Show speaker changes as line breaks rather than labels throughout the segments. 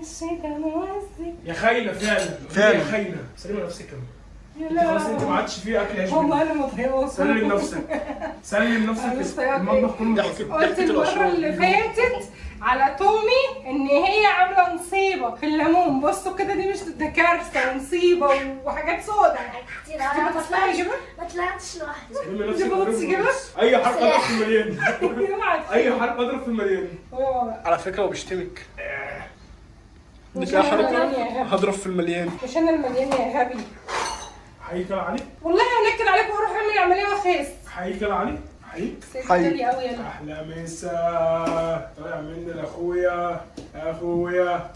الشتا موزي.
يا خاينه فعلا
فعلا.
يا خاينه. سلمي نفسك يا
يا
انت خلاص، انت ما عادش فيه اكل عيش
والله
منك.
انا ما طايقاش.
سلم نفسك، سلم
أنا مش
نفسك.
طايقاك.
المطبخ كله
ضحكت.
متوسخ.
قلت
ضحكة
المرة
الأشرار.
اللي فاتت على تومي ان هي عاملة نصيبة في الليمون. بصوا كده، دي مش ده كارثة ونصيبة وحاجات سودا.
كتير.
دي
انا ما
بطاطس كده؟
ما طلعتش لوحدي.
سلمي نفسك.
دي بطاطس كده؟
اي حركة اضرب في المليان،
اوعى.
اي حركة اضرب في المليان.
اوعى.
على فكرة هو بيشتمك. دي
مش
فيها
أنا
حركة.
المليان يا غبي.
هضرب في المليان.
مش انا المليان يا غبي.
حقيقي يا علي،
والله هنكد عليك وهروح اعمل عملية واخس.
حقيقي يا علي، حقيقي.
سيبتلي قوي يلا.
احلى مسا طالع مني لاخويا، اخويا.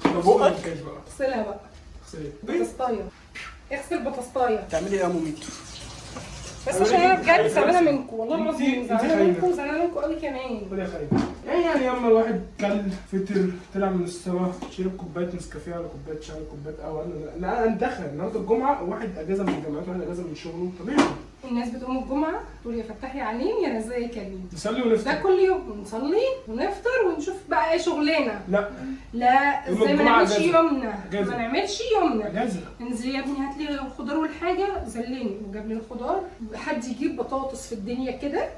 بقك؟
بقى
اغسلها بقى.
اغسل.
بطاطسايه، اغسل بطاطسايه.
تعملي ايه يا موميتو؟
بس عشان انا بجد زعلانة منكم والله العظيم،
انتي
زعلانة
خاينة.
منكم، زعلانة منكم قوي كمان.
خد يا خاينة. ايه يعني ياما الواحد كل فطر طلع من السما، شرب كوباية نسكافيه ولا كوباية شاي ولا كوباية قهوة. لا ندخل النهارده الجمعة، واحد اجازه من جامعته واحد اجازه من شغله، طبيعي.
الناس بتقوم الجمعة تقول يا فتاح يا عليم يا رزاق يا كريم.
نصلي
ده
ونفطر.
كل يوم نصلي ونفطر ونشوف بقى ايه شغلنا.
لا
لا
يوم
ازاي ما
الجمعة
نعملش
أجازة.
يومنا،
أجازة.
ما نعملش يومنا.
اجازه.
انزل يا ابني هات لي الخضار والحاجة، زلني وجاب لي الخضار. حد يجيب بطاطس في الدنيا كده؟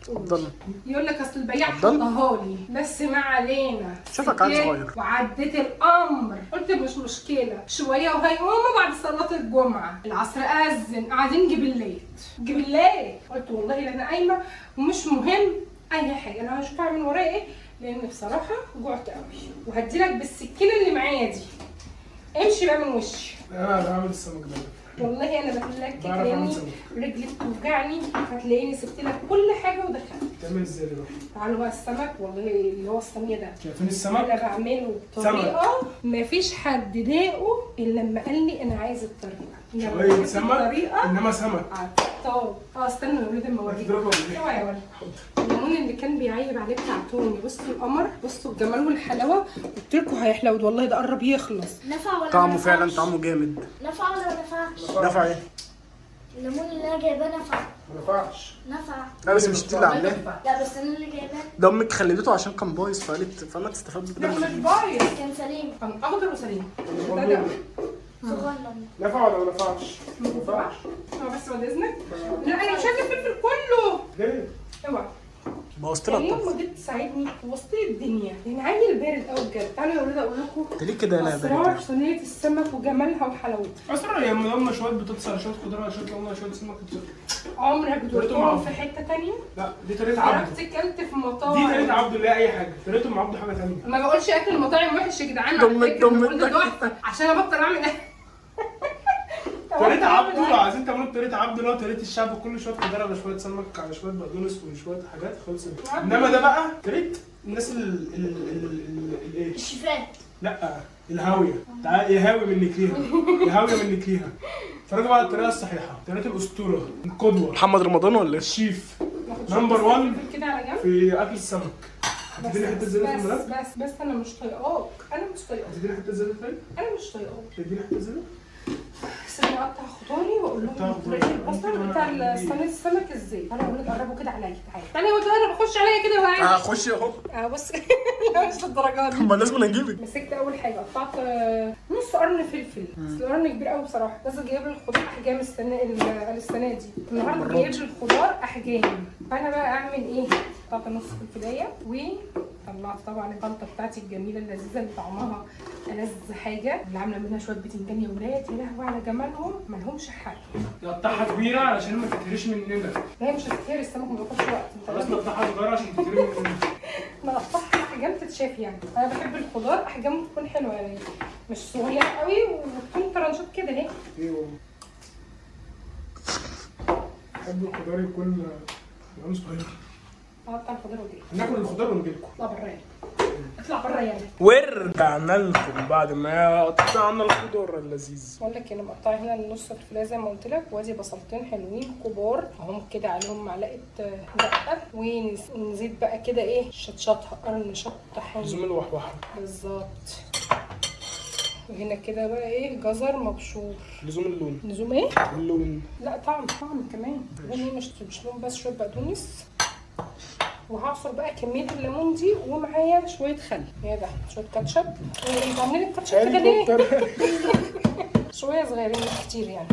عبد الله.
يقول لك اصل البياع
عبد الله.
حطها لي. بس ما علينا،
شافك عيل
سكت
صغير.
وعديت الامر، قلت مش مشكلة شوية وهيقوموا بعد صلاة الجمعة. العصر اذن، قاعدين جبلات جبلات. قلت والله لا انا قايمة ومش مهم اي حاجة، انا هشوف اعمل ورايا ايه، لان بصراحة جوعت قوي. وهديلك بالسكينة اللي معايا دي، امشي بقى من وشي.
انا بعمل السمك ده.
والله انا بتلكك
بعرف أعمل
لاني
سمك.
رجلي بتوجعني، هتلاقيني سبت لك كل حاجة ودخلت.
تعمل ازاي ده بقى؟
تعالوا بقى السمك، والله اللي هو الصينية ده
شايفين السمك؟
انا بعمله بطريقة مفيش حد ضاقه الا لما قال لي انا عايز الطريقة. لما
شوية
عرفت
سمك
الطريقة
انما سمك.
طب استنوا يا ولاد اما اوريكم.
هتضربها ولا إيه؟
اوعى يا ولد. الليمون اللي كان بيعيب عليه بتاع تومي، بصوا القمر، بصوا الجمال والحلاوه. قلت لكم هيحلو والله، ده قرب يخلص.
نفع ولا ما
طعمه فعلا
نفعش؟
طعمه جامد.
نفع ولا ما نفعش؟
نفع ايه؟
الليمون اللي انا جايباه نفع.
ما نفعش.
نفع.
لا بس مش انت اللي عاملاه.
لا بس انا اللي جايباه.
ده امك خلدته عشان كان بايظ، فقالت فما تستفاد
لا
بدل.
مش بايظ،
كان سليم.
كان اخضر وسليم.
برضه
ده
صغنن.
نفع ولا ما نفعش؟ ما نفعش.
بس بعد اذنك. لا انا مش عايزه الفلفل كله.
ليه؟
اوعى.
بوظت لها
يعني يوم
الطبخ.
ما جيت تساعدني وسط الدنيا، يعني عيل بارد قوي بجد. تعالوا يا ولاد اقول لكم
انت ليه كده يا لا
اسرار
بارد؟
صينية السمك وجمالها وحلاوتها.
اسرع يا يما، شوية بطاطس على شوية خضار على شوية ليمون على شوية سمك.
عمرك
طريقته
دقتهم
معروفة.
في حتة تانية؟
لا دي طريقه عبده.
رحت اكلت في
دي
مطاعم.
طريقه عبده اللي هي اي حاجة، طريقه ام عبده حاجة ثانية.
ما بقولش اكل المطاعم وحش يا جدعان على
دمك-
فكرة، أنا
دمك
بقول ده تحفة عشان ابطل اعمل اكل.
طريقه عبده لو عايزين تعملوا بطريقة عبده اللي هو طريقه الشعب، كل شوية خضار على شوية سمك على شوية بقدونس وشوية حاجات، خلصت. انما ده بقى طريقه الناس ال ال ال ال ايه؟
الشفاء.
لا الهاوية. تعال يا هاوي من نكليها، يا هاوية من نكليها. اتفرجوا بقى على الطريقة الصحيحة، طريقه الاسطورة، القدوة،
محمد رمضان ولا ايه؟
الشيف
ناخد
number
شوية
1
فلفل كده على جنب.
في اكل السمك. هتديني حتة
بس
زيادة في
بس
الملف؟
بس انا مش طايقاك، انا مش طايقاك،
هتديني حتة زيادة طيب؟
انا مش طايقاك.
تديني حتة زيادة؟
استني اقطع خضاري واقول لهم
قطع
طريقه
خضاري.
البصل بتاع صينية السمك ازاي. تعالوا يا ولاد قربوا كده عليا، تعالى تعالى يا ولاد قرب، خش عليا كده وعادي.
هخش اهو.
بص لا مش للدرجة دي.
ما لازم اجيبك.
مسكت اول حاجة قطعت نص قرن فلفل، بس القرن كبير قوي بصراحة. لازم جايب لي الخضار احجام السنة دي النهارده جايب لي الخضار احجام. فانا بقى اعمل ايه؟ قطعت نص فلفلايه وطلعت طبعا الخلطة بتاعتي الجميلة اللذيذة اللي طعمها ألذ حاجة، اللي عامله منها شوية بتنجان يا ولاد. يا لهوي على جمالهم، مالهمش حل.
نقطعها كبيرة علشان ما تتهريش مننا.
لا هي مش هتتهري، السمك ما بياخدش وقت. انت
خلاص
لازم
نقطعها صغيرة عشان تتهري مننا.
نقطعها احجام تتشاف يعني. انا بحب الخضار احجامه تكون حلوة يعني، مش صغيرة قوي وتكون ترنشات كده اهي.
ايوه بحب الخضار يكون صغير.
اقطع الخضار واجيلكم.
ناكل الخضار ونجيلكم.
اطلع بره يعني، اطلع بره يعني.
ورجعنا لكم بعد ما قطعنا الخضار اللذيذ.
بقول لك انا مقطعه هنا النص فلفلايه زي ما قلت لك، وادي بصلتين حلوين كبار اهم كده عليهم معلقه دقه، ونزيد بقى كده ايه شطشطها قرن شطه حلو
لزوم الوحوحه.
بالظبط. وهنا كده بقى ايه جزر مبشور.
لزوم اللون.
لزوم ايه؟
اللون.
لا طعم، طعم كمان. لون ايه؟ مش لون بس، شوية بقدونس. وهعصر بقى كمية الليمون دي، ومعايا شوية خل، يا ده شوية كاتشب. انتوا عاملين الكاتشب كده ليه؟ شوية صغيرين مش كتير يعني.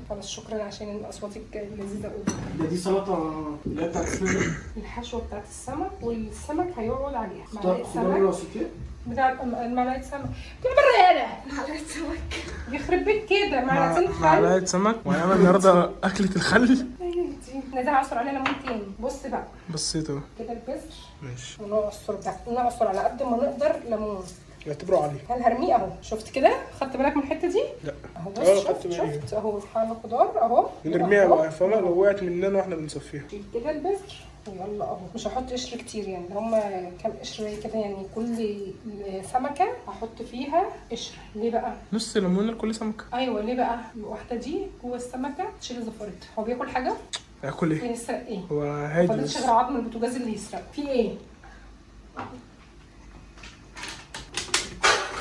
خلاص شكرا عشان اصواتك اللذيذة قوي.
ده دي سلطة اللي هي بتاعت السمك.
الحشوه بتاعت السمك، والسمك هيقعد عليها معلقه
خضار
سمك
سوتيه
بتاع معلقه سمك بتاع بره هنا.
معلقة سمك.
يخرب بيت كده معلقتين خل.
معلقه سمك، وهنعمل النهارده اكله الخل.
دي ده هعصر عليها ليمون تاني. بص بقى
بصيت اهو
كده البذر.
ماشي.
ونعصر بقى، نعصر على قد ما نقدر ليمون.
يعتبروا عليه.
هل هرميه اهو؟ شفت كده؟ خدت بالك من الحتة دي؟
لا.
اهو
اه،
بص،
خدت
شفت
بالي.
شفت اهو حال الخضار اهو.
نرميها
أهو.
بقى، فاهمه؟ لو وقعت مننا واحنا بنصفيها.
شيل كده البذر ويلا اهو. مش هحط قشر كتير يعني، هما كام قشر كده يعني، كل سمكة هحط فيها قشر. ليه بقى؟
نص ليمونه لكل سمكة.
ايوه ليه بقى؟ الواحدة دي جوه السمكة تشيل زفرتها. هو بياكل حاجة؟
هياكل ايه؟
يسرق ايه؟
هو هادي
فاضلش
بس.
غير عظم البوتاجاز اللي يسرق في ايه؟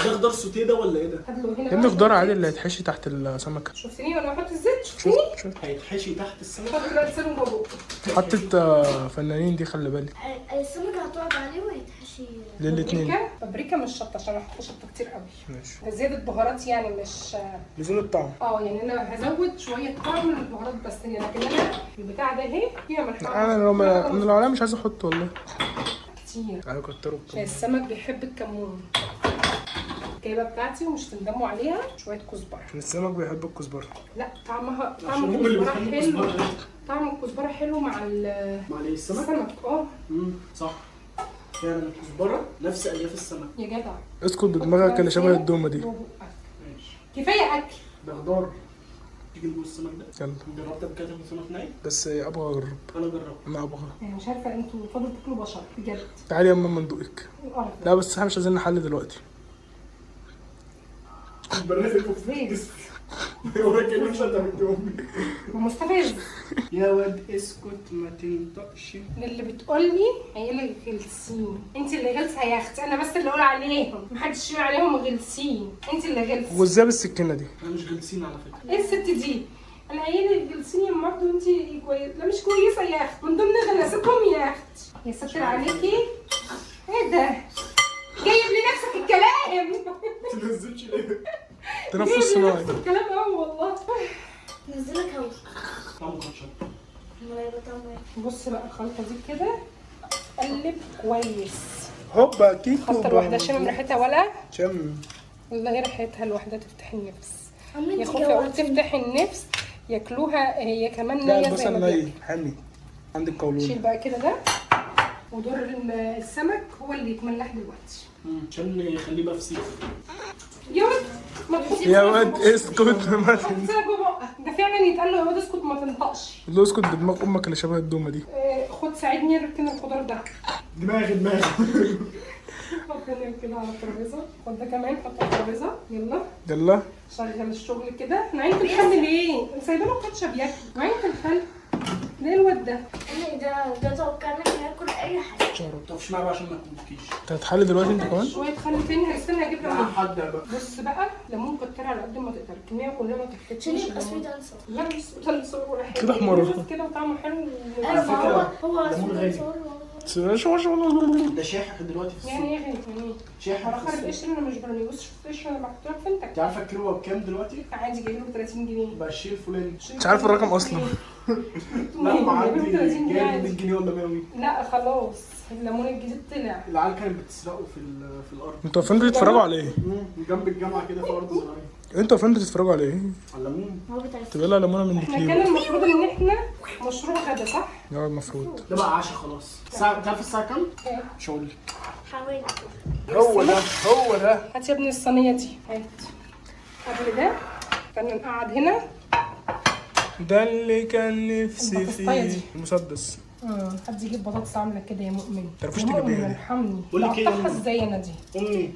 ده خضار سوتيه ده ولا ايه ده؟
هات له هنا
يا
بقى
ابني خضار
شوية
عادي
زيت.
اللي هيتحشي تحت السمكة.
شفتني وانا بحط الزيت؟ شفتني؟
شفت شفت.
هيتحشي تحت السمك.
حط بقى لسانه جوه بقه.
حطت فنانين دي، خلي بالك.
السمكة هتقعد عليه ويتحشي.
للاتنين.
بابريكا، بابريكا مش شطه عشان احط شطه كتير قوي.
ماشي.
ده زيادة بهارات يعني، مش
لزوم الطعم.
يعني انا هزود شوية طعم من البهارات بس يعني، لكن انا البتاع ده اهي فيها ملح.
انا لو ما انا لو عليا مش عايز احط والله.
كتير.
انا كتروا
عشان السمك بيحب الكمون. الجايبه بتاعتي ومش تندموا عليها. شوية كزبره.
عشان السمك بيحب الكزبره.
لا طعمها، طعم
عشان هم اللي
الكزبره
بيحبوا
حلو.
الكزبره.
طعم الكزبره حلو مع
مع ايه السمك؟
السمك. اه
صح فعلا، الكزبره نفس الياف السمك.
يا جدع
اسكت بدماغك اللي شبه الدومه دي.
جوه بقك.
ماشي.
كفاية اكل.
ده خضار. تيجي ندوق السمك ده؟
يلا.
جربت قبل كده تاكل سمك ني؟
بس ابغى اجرب.
انا جربت.
انا ابغى.
انا مش عارفه انتوا فاضل تاكلوا بشر بجد.
تعالي يا ماما ندوقك.
القرف ده.
لا بس احنا مش عايزين نحل دلوقتي.
مستفز.
هو كأنه شتم امي.
مستفز.
يا واد اسكت ما تنطقش.
اللي بتقول لي عيله غلسين، انت اللي غلسه يا اختي، انا بس اللي اقول عليهم، محدش يقول عليهم غلسين، انت اللي غلسه.
وازاي بالسكينة دي؟
انا مش جالسين على فكرة.
ايه الست دي؟ انا عيله غلسين يا ام عبده وانت كويس. لا مش كويسة يا اختي، من ضمن غلاسكم يا اختي. يا ساتر عليكي، ايه ده؟ جايب لنفسك الكلام.
تنزلش ليه؟
تنفس
جايب
صناعي.
لنفسك الكلام قوي والله.
نزلك هوا.
طعمه كاتشب.
امال هيبقى طعمه ايه؟
بص بقى الخلطة دي كده، قلب كويس.
هوبا كيكو.
الخلطة الواحدة شمم ريحتها ولا؟
شم.
والله ريحتها الواحدة تفتح النفس.
عم
يا
انت
خوفي اقول
جوعتيني.
تفتح النفس ياكلوها هي كمان
لا
نيه زي
البصل
ما
ني
بياكلوا.
حامي. عندك قولون.
شيل بقى كده ده، ودور السمك هو اللي يتملح دلوقتي.
عشان يخليه بقى فسيخ.
يا واد ما تحطش
يا واد اسكت ما
حط لسانك جوه بقك. ده فعلا يتقال له يا واد اسكت ما تنطقش.
لا اسكت بدماغ امك اللي شبه الدومه دي.
خد ساعدني اركن الخضار ده.
دماغي دماغي.
حط هنا كده على الترابيزة، خد ده كمان حطه على الترابيزة. يلا
يلا
شغل الشغل كده. نعيمة الخل ليه؟ سايبه له كاتشب ياكل. نعيمة الخل ليه الواد ده؟
انا ده توقعنا هياكل اي حاجة.
ما تقفش معايا بقى عشان ما تمسكيش.
انت هتحل دلوقتي انت كمان؟
شوية خل تاني، هستنى اجيب
مع
ليمون.
حد بقى.
بص بقى ليمون كتر على قد ما تقدر، الكمية كلها ما تكترش.
عشان يبقى sweet and sour.
لا مش sweet and sour ولا حاجة.
كده حمار.
بص كده وطعمه حلو.
ايوه ما هو
ليمون
sweet and
غالي.
sour.
ده شاحح دلوقتي في السوق.
يعني ايه غالي؟ يعني ايه؟
شاحح
انا
في
خرب
السوق.
قشر، انا مش برمي. بص شفت قشر انا بحطها في انت.
انت عارفه الكيلو بقى بكام دلوقتي؟
عادي جايبه ب 30 جنيه.
بقى الشيء الفلاني.
مش عارف الرقم اصلا.
لا معدي
جايبه ب 30 جنيه
جايب 100
عادي.
جنيه ولا 100.
لا خلاص الليمون الجديد طلع.
العيال كانت بتسرقه في في الارض.
انتوا واقفين بتتفرجوا على ايه؟
جنب الجامعة كده في ارض زراعية.
انتوا واقفين بتتفرجوا على ايه؟
على الليمون.
هو بتاع
تبقى لها ليمونه من
احنا
الكيلو.
كان المفروض ان احنا مشروع غدا صح؟
اه المفروض.
ده بقى عشاء خلاص. الساعة انت عارف الساعة كام؟
ايه؟
مش هقول لك.
حوالي.
هو ده هو ده.
هات يا ابني الصينية دي، هات. قبل ده استنى نقعد هنا.
ده اللي كان نفسي
البطاطساية
فيه.
دي.
المسدس.
حد يجيب بطاطس عامله كده يا مؤمن.
تعرفوش
يا مؤمن
تجيبيها دي.
ارحمني.
بقول لك ايه يا
اقطعها
أمي؟
ازاي انا دي؟
امي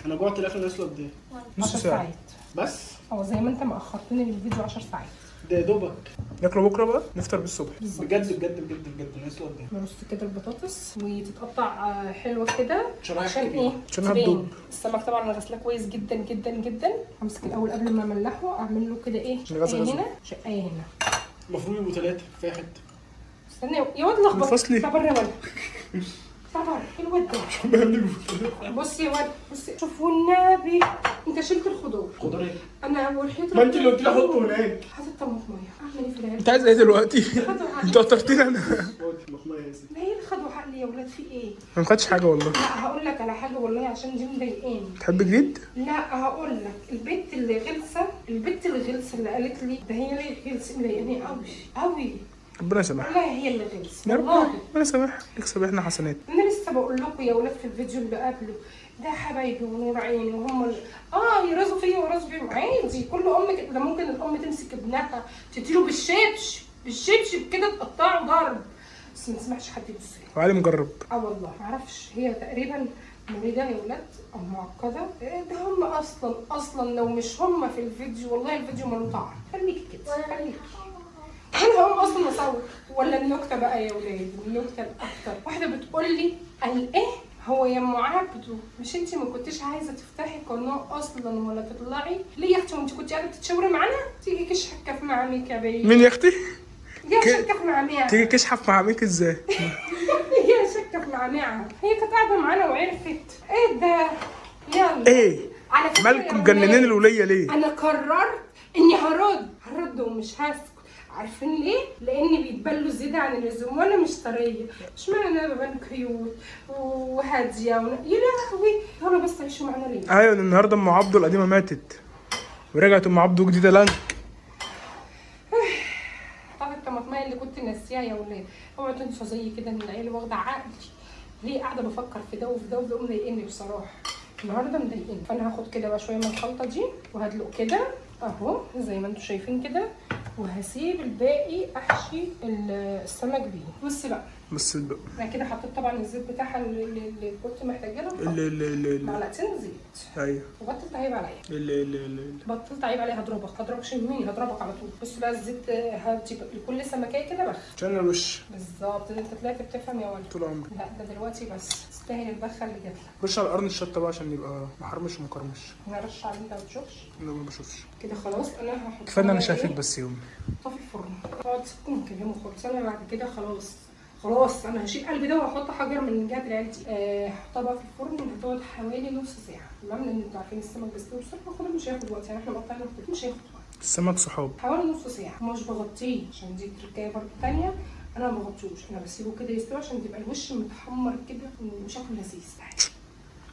انا جوعت الاخر ناقص له قد ايه؟
نص
10
ساعة.
ساعات.
بس
اه زي ما انت ما اخرتني الفيديو 10 ساعات.
ده يا دوبك.
ناكله بكره بقى، نفطر بالصبح.
بجد بجد بجد بجد ناقص له قد ايه؟
نرص كده البطاطس وتتقطع حلوة كده.
شرايح
عشان
كبيرة.
ايه؟
عشان
تبان.
هتدوب.
السمك طبعا انا غسلاه كويس جدا جدا جدا. همسك الاول قبل ما املحه اعمل له كده ايه؟
نغسل
شقايه
غسل.
هنا شقايه هنا.
المفروض يبقوا 3 كفاية حتة.
استنى يا واد لخبط.
الفصلي.
اطلع بره يا ولد، اطلع بره. ايه الواد ده؟ بصي يا ولد، بصي شوفوا النبي، انت شلت الخضار.
خضار ايه؟
انا والحيطه
ما انت اللي قلت لي حطه هناك.
حاطط طماطميه، اعمل ايه في العيال؟
انت عايز ايه دلوقتي؟
خدوا عقلي.
انت قطرتني انا.
مخمية يا سيدي.
ما هي اللي خدوا عقلي يا ولاد، في ايه؟
ما خدتش حاجة والله.
لا هقول لك على حاجة والله عشان دي مضايقاني.
تحب جديد؟
لا هقول لك، البت اللي غلسه، البت اللي غلسه اللي قالت لي ده، هي اللي غلسه مضايقاني قوي قوي.
ربنا يسامحها
والله هي اللي غلسه
يا رب،
والله.
ربنا يسامحها، يكسب احنا حسنات.
انا لسه بقول لكم يا ولاد في الفيديو اللي قبله ده، حبايبي ونور عيني، وهم يرازوا فيا ويرازوا فيهم عادي. كل ام كده، ده ممكن الام تمسك ابنها تديله بالشبشب بالشبشب كده تقطعه ضرب، بس ما تسمحش حد يبص لها.
وعلي مجرب.
والله ما اعرفش، هي تقريبا مريضه يا ولاد او معقدة. ده هم اصلا اصلا لو مش هم في الفيديو والله الفيديو ملوش طعم. خليكي كده، خليكي. انا هقوم اصلا اصور. ولا النكتة بقى يا ولاد، النكتة الاكتر، واحدة بتقول لي قال ايه هو يا ام عبدو، مش انت ما كنتيش عايزه تفتحي قناة اصلا ولا تطلعي ليه يا اختي؟ وانت كنت قاعدة بتتشاوري معانا؟ تيجي كشحكه في معاميك يا بيه.
مين يا اختي؟
يا شكه في معاميها.
تيجي كشحف مع عميك ازاي؟
هي شكه في معاميها، هي كانت قاعدة معانا وعرفت ايه ده. يلا
ايه؟
على فكرة
مالكم
يا
مجننين
ولاد،
الوليه ليه؟
انا قررت اني هرد ومش هسكت. عارفين ليه؟ لان بيتبلوا زيادة عن اللزوم وانا مش طرية. مش معنى ان انا ببان cute وهاديه يا لهوي، يلا بس عيشوا معانا ليه؟
ايوه النهارده ام عبده القديمة ماتت ورجعت ام عبده جديدة لانك.
طب الطماطميه اللي كنت ناسيها يا ولاد، اوعوا تنسوا زي كده ان العيال واخده عقلي. ليه قاعدة بفكر في ده وفي ده وفي ده، مضايقني بصراحة النهارده، مضايقني. فانا هاخد كده بقى شوية من الخلطة دي وهدلق كده اهو زي ما انتم شايفين كده، وهسيب الباقي احشي السمك بيه. بصي بقى،
بس بقى
انا كده حطيت طبعا الزيت بتاعها اللي كنت محتاجه له،
اللي
معلقتين زيت.
ايوه
وبطلت عيب عليا،
اللي
بطلت عيب عليا. هضربك شميني، هضربك على طول. بص بقى الزيت هدي لكل سمكيه كده بخ
عشان الوش.
بالظبط. انت طلعت بتفهم يا ولد
طول عمري.
لا ده دلوقتي بس تستاهل البخه اللي جات لك.
رش على قرن الشطه بقى عشان يبقى محرمش ومكرمش.
نرش على انت ما بتشوفش
انا ما بشوفش
كده. خلاص انا هحط
كفاية ان انا شايفك بس يوم.
حطها في الفرن. اقعد سيبكم تكلموا خالص، انا بعد كده خلاص انا هشيل قلبي ده وهحط حجر من جهة العيال دي. هحطها بقى في الفرن، هتقعد حوالي نص ساعة تمام، لان انتوا عارفين السمك بيستوي بسرعة، الخضار مش هياخد وقت، يعني احنا مقطعين الخضار مش هياخد وقت.
السمك صحاب.
حوالي نص ساعة، مش بغطيه عشان دي تركايه برده تانية، انا ما بغطيهوش، انا بسيبه كده يستوي عشان تبقى الوش متحمر كده وشكله لذيذ.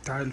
تعالوا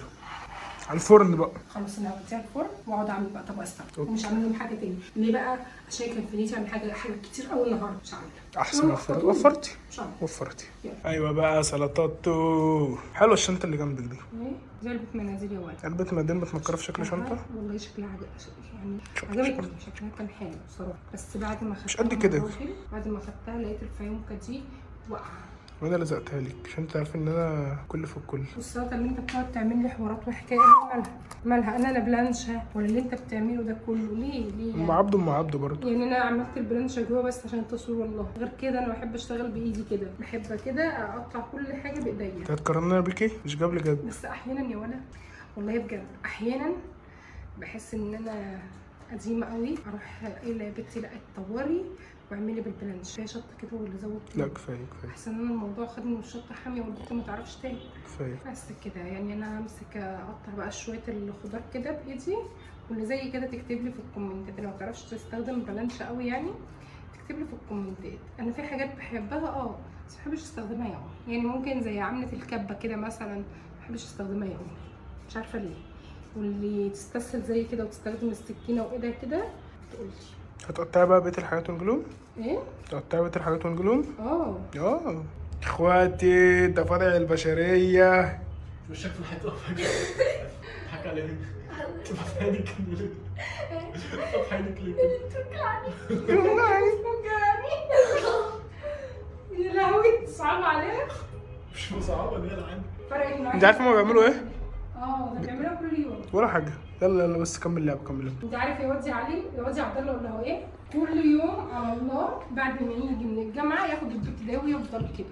على الفرن بقى.
خلاص انا هوديها الفرن واقعد اعمل بقى طبق السلطة، ومش هعمل لهم حاجة تاني. ليه بقى؟ عشان كان في نيتي اعمل حاجة كتير قوي النهارده، مش هعملها.
احسن. وفرت وفرتي
مش هعمل.
وفرتي.
يلا.
ايوه بقى سلطاته حلوة. الشنطة اللي جنبك دي
ايه زي علبة منازل يا ولد.
علبة مدين بتمكرها في شكل شنطه.
والله شكلها عجب، يعني عجبتني، شكلها كان حلو بصراحة. بس بعد ما خدتها
مش قد كده.
بعد ما خدتها لقيت الفيونكه دي واقعه.
وانا لزقتها لك عشان انت عارف ان انا كل في الكل.
والسلطة اللي انت بتقعد تعمل لي حوارات وحكاية مالها مالها؟ انا لا بلانشه ولا اللي انت بتعمله ده كله. ليه ليه
ام
يعني؟
عبده ام عبده برضه.
يعني انا عملت البلانشه جوه بس عشان التصوير والله، غير كده انا بحب اشتغل بايدي كده، بحب كده اقطع كل حاجة بايديا.
انت هتكرمنا بيكي مش جاب لي جاب.
بس احيانا يا ولا والله بجد احيانا بحس ان انا قديمة قوي، اروح قايله يا بنتي لا اتطوري واعملي بالبلانش فيها شطه كده ولا زود.
لا كفاية كفاية.
احسن ان الموضوع خدني من الشطه حامية والبنت ما تعرفش تاكل.
كفاية
بس كده يعني انا همسك اقطع بقى شوية الخضار كده بايدي، واللي زي كده تكتب لي في الكومنتات لو ما تعرفش تستخدم بلانش قوي، يعني تكتب لي في الكومنتات. انا في حاجات بحبها بس ما بحبش استخدمها يومي، يعني ممكن زي عمله الكبه كده مثلا ما بحبش استخدمها يومي، مش عارفه ليه. واللي تستسهل زي كده وتستخدم السكينة وايدها كده تقولي.
هتقطعي بقى بقية الحاجات ونجلوم؟
ايه؟
تقطعي بقية الحاجات ونجلوم؟
اه
اخواتي الضفادع البشرية.
وشك في الحيطة فجاة. اضحك عليك. تفتح عينك ليه؟ تفتح عينك ليه كده؟
يا لهوي صعب عليك.
مش مصعبه دي انا عندي.
فرقت معاك.
انت عارفه هما بيعملوا ايه؟
ده بيعملوها كل يوم.
ولا حاجة. يلا يلا بس كمل لعب كمل لعب.
انت عارف يا واد علي يا واد عبد الله ولا هو ايه؟ كل يوم على الله بعد ما يجي من الجامعة ياخد البيت ده ويفضل كده.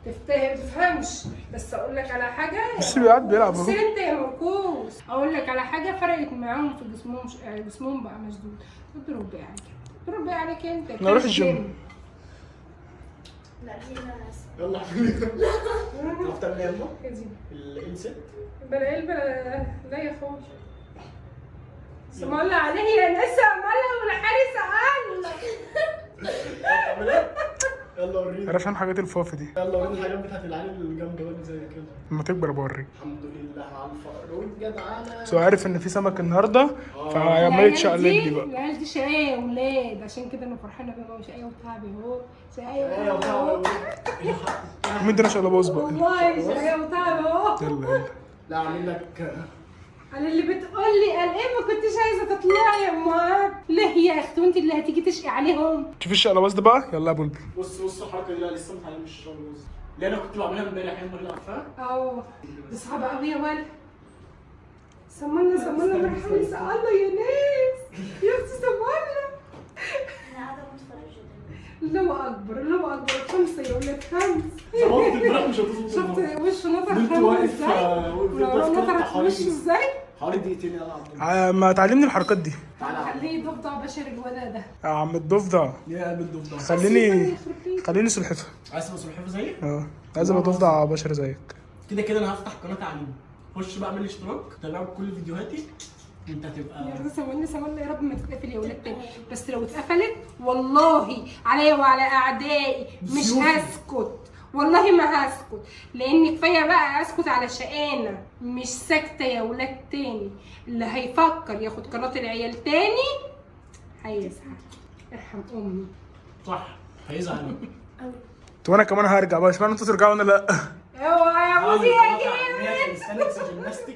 تفتهم تفهمش. بس اقول لك على حاجة،
بس بيقعد بيلعب
بس
اهو.
انت يا مركوز اقول لك على حاجة فرقت معاهم في جسمهم، جسمهم بقى مشدود. اضرب بقى عليك، اضرب بقى عليك انت.
انا اروح الجيم.
لا دي انا
يلا اعملي. تعرف تعملي ايه يا
إيه دي؟
الانست.
بلا علبة، لا يا اخوي. اسم الله عليه يا ناس، الله والحارس الله.
تعمل ايه؟ يلا وريني.
عشان حاجات الفافي دي.
يلا وريني الحاجات بتاعت العيال الجامدة بقى زي كده.
لما تكبر بوريك.
الحمد لله على الفقر والجدعنه.
بس هو عارف ان في سمك النهارده فعمال يتشقلب لي بقى.
العيال دي شقايه يا ولاد، عشان كده انا فرحانة بقى. هو شقايه وتعب اهو، شقايه
ايوه
وتعب اهو.
مين ده؟ شقلباز بقى.
والله شقايه وتعب اهو.
يلا يلا.
لا اعمل لك.
قال اللي بتقول لي قال ايه ما كنتش عايزه تطلعي يا ام عبد. ليه يا اختي وانت اللي هتيجي تشقي عليهم؟
شوف الشقلباز ده بقى. يلا يا بلبل.
بص بص الحركة دي، لا لسه متعلم الشغل اللي انا كنت بعملها امبارح يوم اللي عارفاها.
اه دي صعبة قوي يا ولد. سمالنا سمالنا مرحبا الله يا ناس يا اختي سمالنا.
انا قاعدة متفرجه دلوقتي.
الله اكبر الله اكبر. 5 يا ولاد 5.
ظبطت امبارح مش هتظبط.
شفت وشه نطر
فضلت
5
واقف،
ازاي؟
فضلت واقف
ولو
كده
نطرت
حوالي
وشه ازاي؟
حوالي دقيقتين. يلا يا عبد الله.
ما تعلمني الحركات دي.
تعالى يا عبد
خليه يضفدع بشر الولد ده.
يا عم الضفدع.
يا قلب الضفدع.
خليني سلحفه.
عايز تبقى سلحفاة زيي؟
اه عايز ابقى ضفدع بشر زيك.
كده كده انا هفتح قناة تعليم. خش بقى اعمل اشتراك، تابع كل فيديوهاتي انت هتبقى.
يا رب سمالنا سمالنا يا رب ما تتقفل يا ولاد تاني، بس لو اتقفلت والله عليا وعلى اعدائي مش هسكت، والله ما هسكت، لان كفاية بقى اسكت على شقانه. مش ساكته يا ولاد تاني. اللي هيفكر ياخد قناة العيال تاني هيزعل. ارحم امي.
صح هيزعل.
طب انا كمان هرجع بقى، اشمعنى انتوا ترجعوا وانا لا؟
اوعى يا بوزي يا جامد.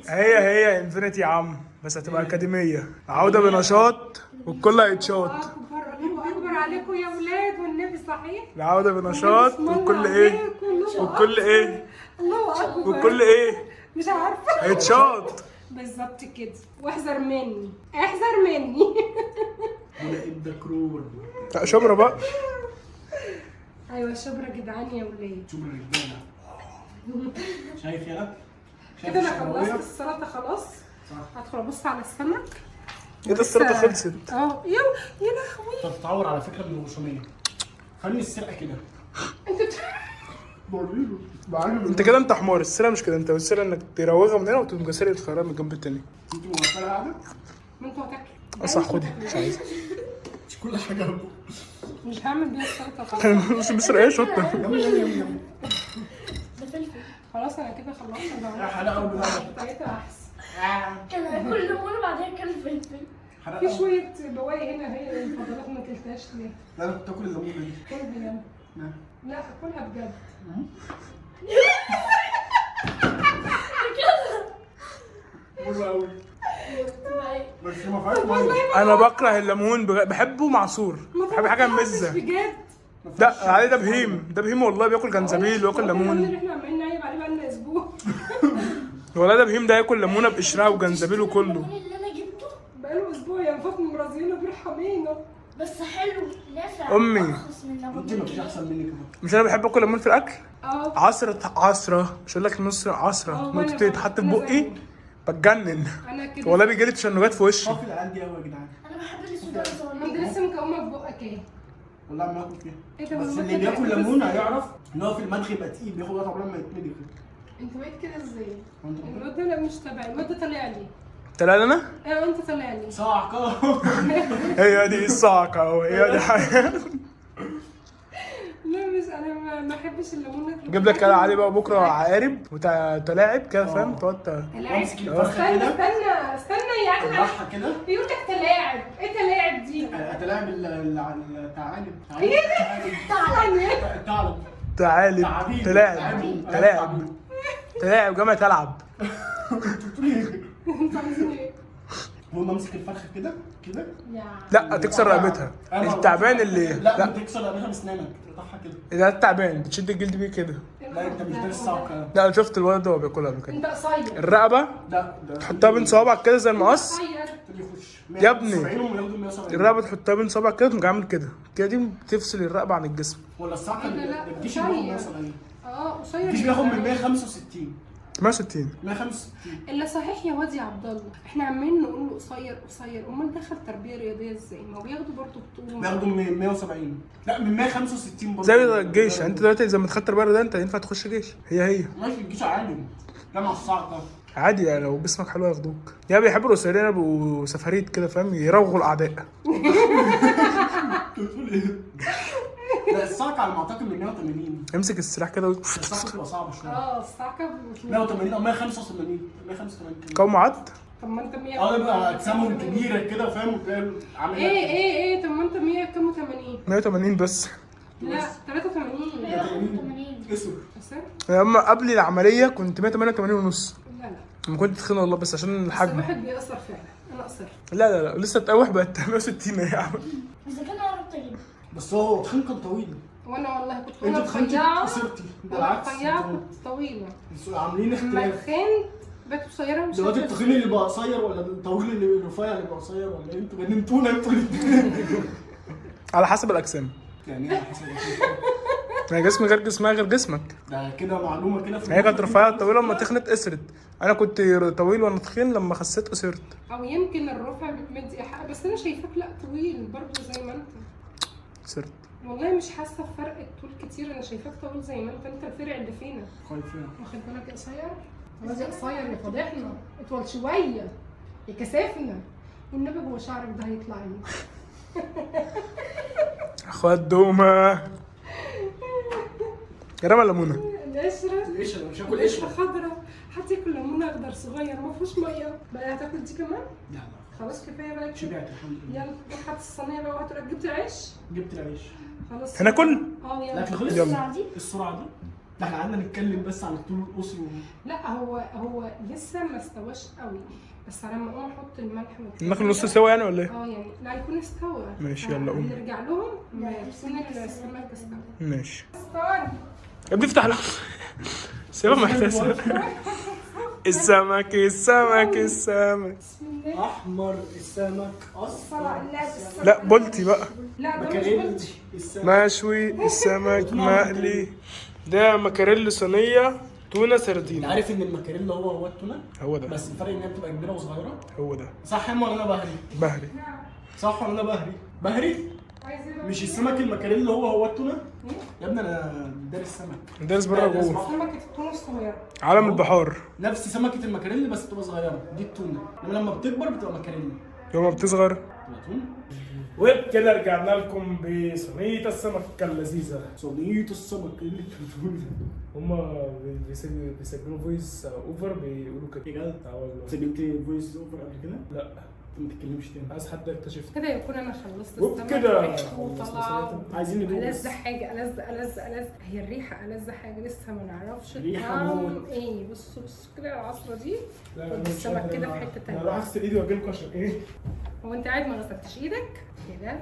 هي انفينيتي يا عم، بس هتبقى اكاديمية. عوده بنشاط والكل هيتشاط.
اكبر الله اكبر عليكم يا ولاد والنبي صحيح.
العودة بنشاط والكل ايه؟ والكل ايه؟
الله اكبر.
والكل ايه؟
مش عارفه.
هيتشاط.
بالظبط كده. واحذر مني، احذر مني.
ولا كرور.
لا شبرا بقى.
ايوه شبرا جدعان يا ولاد.
شبرا رجاله. شايف يالا؟ شايف
كده انا
الشبراوية؟
خلصت السلطة خلاص.
صح.
هدخل ابص على السمك.
ايه ده السلطة خلصت؟
اه يا لهوي.
انت بتتعور على فكرة من الغشوميه. خلي السرقة كده.
انت
انت كده انت حمار. السرقة مش كده، انت السرقة انك تراوغها من هنا وتقوم سارق الخيار من الجنب التاني.
انت مغفله قاعدة؟
ما انتوا هتاكلوا.
اصح خدي مش عايزها.
مش كل حاجة.
مش هعمل بيها السلطة خلاص.
بس بسرقه ايه شطه.
يم يم يم.
ده فلفل.
خلاص انا كده خلصت.
يا حلاوة بالله.
بتاعتها احسن.
كان هاكل ليمون وبعدين كان فلفل.
في شوية بواقي هنا هي الفضلات ما اكلتهاش ليه؟
لا انا كنت اكل الليمون دي.
كلها يلا. لا كلها بجد.
مرة قوي. بس ما فيهاش مية.
انا بكره الليمون، بحبه معصور، بحب حاجة مزه.
بجد.
لا علي ده بهيم، ده بهيم والله، بياكل جنزبيل وياكل ليمون.
اللي احنا عمالين نعيب عليه بقالنا اسبوع.
والله ده بهيم، ده ياكل ليمونه بقشرها وجنزبيل وكله.
الليمون اللي انا جبته
بقاله اسبوع يا فاطمة مرازينا برحمينا.
بس حلو نافع.
أمي.
ارخص من الليمون.
انت ما فيش احسن منك اهو.
مش انا بحب اكل ليمون في الاكل.
اه
عصرة عصرة، مش هقول لك نص عصرة، نقطتين يتحط في بقي بتجنن.
انا كده.
والله بيجيلي تشنجات في وشي.
صافي العيال دي قوي يا جدعان.
انا بحب السودان
ما انت لسه مكومه في بقك ايه؟
والله عمال اكل فيها.
ايه ده
بس
والله
اللي
كده
بياكل
كده
ليمون
ازاي؟
هيعرف ان هو في المدخ يبقى تقيل، بياخد وقت عقبال ما يتملي كده.
انت بقيت كده ازاي؟
وانت
الواد ده لا مش تبعي، الواد ده طالع لي.
طلع لنا؟
اه انت طالع لي.
صعقه.
هي دي الصعقة وهي دي حاجة.
لا مش انا ما بحبش الليمون.
جيب لك كده علي بقى بكرة عقارب وتلاعب كده فاهم، تقعد
تلاعب.
وامسك الفرخه
استنى
كده
استنى استنى يا اخي.
اطلعها كده.
بيقول لك تلاعب، ايه تلاعب دي؟
اتلاعب الثعالب.
ايه ده؟
الثعلب.
تعالب
تعابين.
تلاعب
تعابين.
تلاعب تلاعب جامعة تلعب.
انتوا بتقولوا ايه؟
انتوا عايزين ايه؟
المهم امسك الفرخه كده كده.
يا
لا تكسر رقبتها التعبان اللي
لا
لا
بتكسر رقبتها بسنانك، تقطعها كده.
ده التعبان بتشد الجلد بيه كده.
لا انت مش دارس صعقه.
لا انا شفت الولد ده وهو بياكلها قبل كده.
انت قصير.
الرقبة
لا ده
تحطها بين صوابعك كده زي المقص.
قصير.
يخش
يا ابني.
170 وياخدوا 170.
الرقبة تحطها بين صوابعك كده وتقوم عامل كده كده، دي بتفصل الرقبة عن الجسم.
ولا الصعقة
لا،
اللي
لا،
ده الجيش بياخد
قصير.
170.
اه قصير.
الجيش بياخد من 165.
160.
165.
الا صحيح يا واد يا عبد الله، احنا عمالين نقول له قصير قصير، امال دخل تربيه رياضية ازاي؟ ما هو بياخدوا برضه بطوله.
بياخدوا من 170، لا من 165 برضه.
زي الجيش يعني، انت دلوقتي زي ما دخلت تربيه رياضية انت ينفع تخش جيش. هي
ماشي، الجيش عادي. لا مع الصعقة.
عادي يعني، لو جسمك حلو ياخدوك. يعني بيحبوا القصيرين يبقوا سفاريت كده، فاهم؟ يراوغوا الاعداء.
انت بتقول ايه؟ لا الصعقة على ما اعتقد من 180.
امسك السلاح كده
الصعقة بتبقى صعبة شوية.
اه الصعقة.
180 او 185، 185 كمان.
قوم عد.
طب ما انت 100.
اه بيبقى اجسامهم كبيرة كده، فاهم؟ وتلاقي عامل
ايه ايه ايه، طب ما انت 100 كام و80؟
180 بس.
لا 83.
181.
اسود.
بس
اما قبل العملية كنت 188 ونص.
لا لا،
ما كنت تخين والله، بس عشان
بس
الحجم.
الواحد بيقصر فعلا، انا قصرت.
لا لا لا، لسه تقوح بقت 160 يا عم.
اذا كان قربت اجيب.
بس هو تخين كان طويل.
وانا والله كنت
انت
وانا
تخنتي
رفيعة،
قصرتي، ده
وانا
العكس.
رفيعة كنت طويلة،
انتوا عاملين
لما
اختلاف.
تخنت بقت قصيرة مش
دلوقتي
قادرة.
التخين اللي بقى قصير ولا الطويل اللي الرفيع اللي بقى قصير ولا ايه؟ انتوا جننتونا انتوا الاثنين.
على حسب الاجسام.
يعني ايه على حسب الأجسام؟
يعني جسمي غير جسمها غير جسمك.
ده كده معلومة كده في
هي كانت رفيعة طويلة، لما تخنت قصرت. انا كنت طويل وانا تخين، لما خسيت قصرت.
او يمكن الرفع مدي حق، بس انا شايفاك لا طويل برضه زي ما انت.
قصرت.
والله مش حاسه بفرق الطول كتير، انا شايفاك طويل زي ما انت، انت الفرع اللي فينا.
خايفين.
واخد بالك يا قصير؟ خلاص يا قصير يا فضحنا، اطول شوية يا كسافنا، والنبي جوه شعرك ده هيطلع ايه؟
اخوات دومه. يا رمى ليمونه.
القشرة.
القشرة، مش هاكل
قشرة
قشرة.
خضراء، حد ياكل ليمونه اخضر صغير ما فيهوش مية بقى؟ هتاكل دي كمان؟
لا لا
خلاص كفاية بقى كده.
شبعت الحمد لله.
يلا روح هات الصينية بقى وهات. جبت العيش؟
جبت العيش.
خلاص
هناكل؟
اه يلا.
الاكل خلص؟
يلا.
السرعة دي.
السرعة دي؟ ده احنا قعدنا نتكلم بس عن الطول القصير
لا هو لسه ما استواش قوي، بس على ما اقوم احط الملح والتوابل.
ناكل نص سوا يعني ولا ايه؟
اه يعني لا يكون استوى.
ماشي، يلا قوم.
نرجع لهم ما تكون السمك استوى.
ماشي.
استوى.
يا ابني افتح لها. سيبها محتاسه. السمك السمك السمك.
بسم الله.
احمر السمك
الصلاة
اصفر.
على النبي.
لا بولتي بقى.
لا ده مش
مكاريل
بلطي.
السمك.
مشوي السمك مقلي. ده مكاريل صينية تونه
انت
سردين.
عارف ان المكاريل هو هو التونه،
هو ده.
بس الفرق ان هي بتبقى كبيرة وصغيره.
هو ده.
صح يا ولا انا بهري؟
بهري.
صح ولا انا بهري؟ بهري؟
عايز ايه بقى؟
مش السمك المكاريل هو هو التونه؟ يا ابني انا دارس سمك.
دارس بره وجوه.
سمكة التونة الصغيرة.
عالم البحار.
نفس سمكة المكاريل بس بتبقى صغيرة، دي التونه، انما لما بتكبر بتبقى مكاريل.
يوم ما بتصغر.
بتبقى تونه.
وبكده رجعنا لكم بصينية السمك اللذيذة.
صينية السمك، ايه اللي انت بتقوله ده؟
هما بيسجلوا voice over بيقولوا كده.
بجد؟
اه والله.
سجلت voice over قبل كده؟
لا.
انت ما تتكلمش تاني.
عايز حد يكتشف.
كده يكون انا خلصت
وبكده
السمك وطلع.
عايزين ندوق
ألذ
بس.
حاجة، ألذ ألذ ألذ هي الريحة، ألذ حاجة لسه ما نعرفش
ريحة
الطعم
موت.
ايه. بصوا بصوا كده العصرة دي.
لا
ودي السمك كده في حتة تانية.
انا اروح اغسل ايدي واجي لكم عشان ايه؟
هو انت قاعد ما غسلتش ايدك؟ كده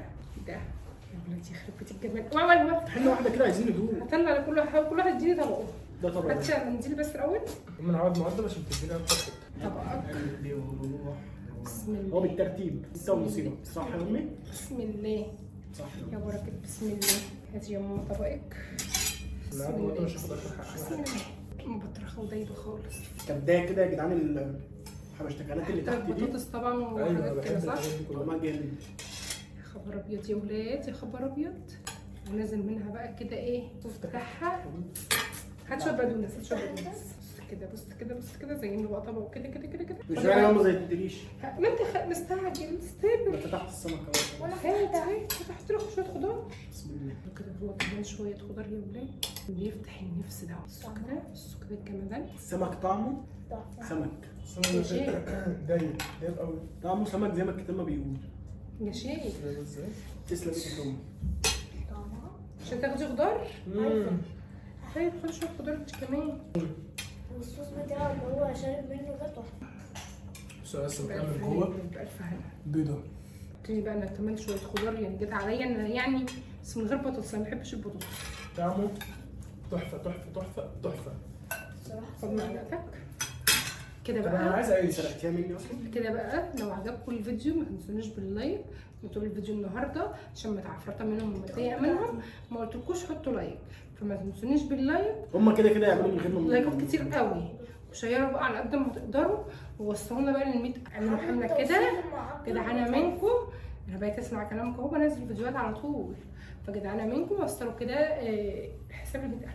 ده يا ولاد يخرب بيت الجمال. اوعى اوعى.
احنا واحدة كده عايزين ندوق.
هطلع لكل واحد، كل واحد يديني طبقه.
ده طبعا.
هات منديل بس الاول.
من عوض مقدم عشان تديني اكتر حتة.
طبقك.
قلبي وروح.
بسم الله.
هو بالترتيب ستة ونصيبة، صح يا امي؟
بسم الله.
صح.
يا بركة بسم الله. هاتي يا ماما طبقك.
من عوض مقدم مش هاخد اخر حاجة.
بسم الله. مبطرخة ودايبة خالص.
كبداية كده يا جدعان الحبشتكنات اللي تحت دي.
بطاطس طبعا
ايوه انا
وحاجات كده
بحب
صح؟
الحاجات دي كلها.
طعمها جامد.
يا خبر ابيض يا ولاد، يا خبر ابيض. ونازل منها بقى كده ايه الصوص بتاعها. هات شوية بقدونس، هات شوية بقدونس. بص كده بص كده بص كده، زي انه بقى طبق كده كده كده كده.
مش يعني هم زي الدريش.
ما انت مستعجل استقبل.
انا فتحت السمكة اهو.
وانا
هات هات، فتحت لك شوية خضار.
بسم الله.
كده هو كمان شوية خضار يا ولاد اللي يفتح النفس ده. بصوا كده بصوا كده الجمدان.
السمك طعمه سمك.
يا شيخ.
دايب دايب قوي.
طعمه سمك زي ما الكتاب ما بيقول.
يا شيخ.
دايب ازاي؟
تسلم ايدك يا امي.
طعمها
مش هتاخدي خضار؟ طيب خدي شوية خضار انت كمان.
والصوص بتاعه اللي هو شارب منه ده تحفة.
بس بس
بألف
من جوه
هنا، بألف هنا.
بيضة.
ابتدي بقى انا كمان شوية خضار يعني جت عليا انا يعني، بس من غير بطاطس، انا ما بحبش البطاطس.
طعمه تحفة تحفة تحفة تحفة.
الصراحة
خد معلقتك كده
طب انا
بقى.
عايز عيش.
سرقتيها مني اصلا؟
كده بقى لو عجبكم الفيديو ما تنسونيش بال like وطول الفيديو النهارده عشان متعفرطه منهم ومتضايقه منهم ما قلتلكوش حطوا like، فما تنسونيش بال like.
هما كده كده يعملوا من غير ما
لايكات كتير قوي. وشيروا بقى على قد ما تقدروا، ووصلونا بقى لل 100. اعملوا حمله كده جدعانه منكم، انا بقيت اسمع كلامكم اهو، بنزل فيديوهات على طول، فجدعانه منكم وصلوا كده حساب ال 100000.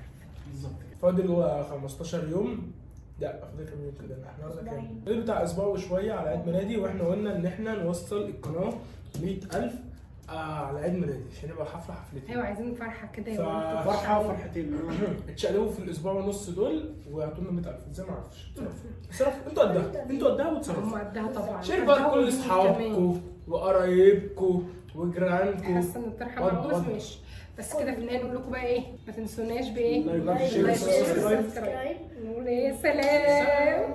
بالظبط كده.
فاضل هو 15 يوم، لا فاضل كام يوم كده؟ احنا النهارده كام؟ فاضل بتاع اسبوع وشوية على عيد ميلادي، واحنا قلنا ان احنا نوصل القناة 100000 على عيد ميلادي عشان يبقى حفلة حفلتين.
ايوه عايزين فرحه كده يا ولاد.
فرحه وفرحتين.
اتشقلبوا في الاسبوع ونص دول ويعطونا 100000 ازاي؟ ما اعرفش. اتصرفوا اتصرفوا، انتوا قدها، انتوا قدها
هم
وتصرفوا.
قدها طبعا.
share بقى
قدها
لكل
وقدود كمان.
اصحابكم وقرايبكم وجيرانكم.
حاسه ان الطرحة
ود
معوز
ود.
ماشي، بس كده في النهاية نقول لكم بقى ايه؟ ما تنسوناش بايه؟
like share
like، share،
subscribe.
subscribe. نقول ايه؟ سلام.